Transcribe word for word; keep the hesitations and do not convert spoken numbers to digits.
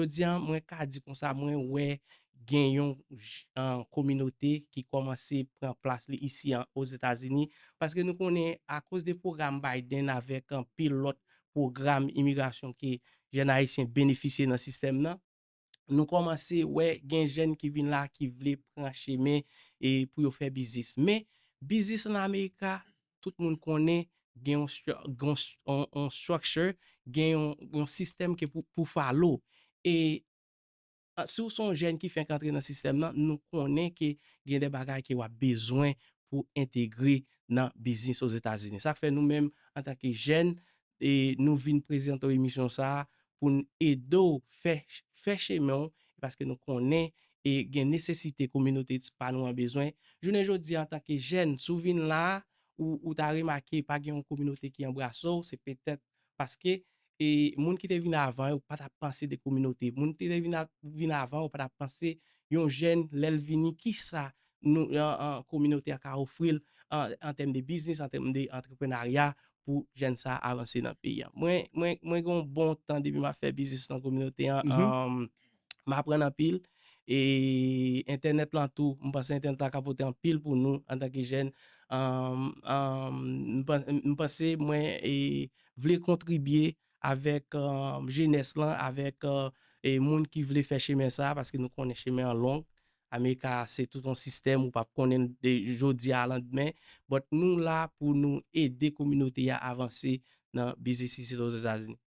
Jodi a, mwen ka di konsa, mwen wè gen yon j- an kominote ki kòmanse pran plas li isi an Ozetazini, paske nou konnen akoz de pwogram Biden avèk anpil lòt pwogram imigrasyon ke jèn ayisyen benefisye nan sistèm nan, nou kòmanse wè gen jèn ki vin la ki vle pran chemen e pou yo fè biznis. Men biznis an Amerika, tout moun konnen gen yon stru- gen yon s- yon- yon structure, gen yon, yon sistèm ke pou, pou follow. E a, si w se yon jèn ki fenk antre nan sistèm nan, nou konnen ke gen de bagay ke w ap bezwen pou entegre nan biznis Ozetazini. Sa k fè nou menm antanke jèn, e nou vin prezante w emisyon sa a pou n ede w fè, fè chemen w, paske nou konnen e gen nesesite kominote pa nou an bezwen. Jounen jodi a, antanke jèn, si w vin la a, ou, ou ta remake pa gen yon kominote ki anbrase w, se petèt paske e moun ki te vin avan yo pa t ap panse de kominote. Moun ki te vin, a- vin avan yo pa t ap panse yon jèn lè l vini, kisa nou, an, an, kominote a ka ofri l an, an tèm de biznis, an tèm de antreprenarya pou jèn sa a avanse nan peyi a. Mwen, mwen, mwen gen yon bon tan depi m ap fè biznis nan kominote an. Mhm. Anm, m aprann anpil. E entènèt lan tou, m panse entènèt la ka pote anpil pou nou antanke jèn. Anm, anm, m pan- m panse mwen e, vle kontribye avèk anm, jenès lan, avèk e, moun ki vle fè chemen sa a, paske nou konnen chemen an long. Amerika se tout yon sistèm, ou p ap konnen de jodi a a landmen. But nou la pou nou ede kominote a avanse nan biznis isit Ozetazini.